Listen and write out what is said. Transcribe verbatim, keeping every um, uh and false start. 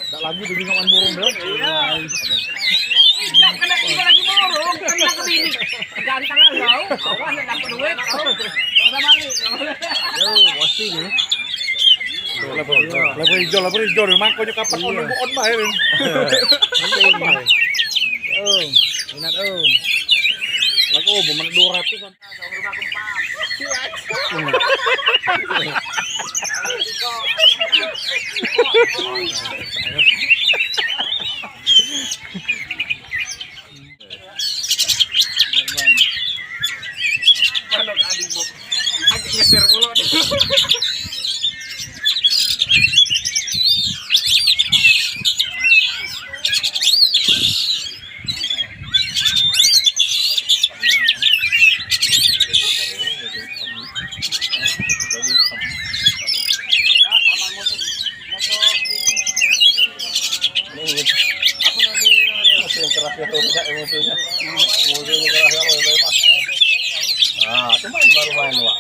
Dak lagi tu dengan burung tu. Iya. Tidak kena, tidak lagi burung, kena ke bini. Ganteng lah kau. Awas nak dapat duit kau. Kau sama ni. Yo, pasti ni. Level, level hijau, level hijau ni. Makanya kapan on, on bae ni. Oh, minat, oh. Lagu, oh, bermain dua ratus. Manuk adi, Bob. Agak ngeser pula dia. Ah, tu main baru main, Wak.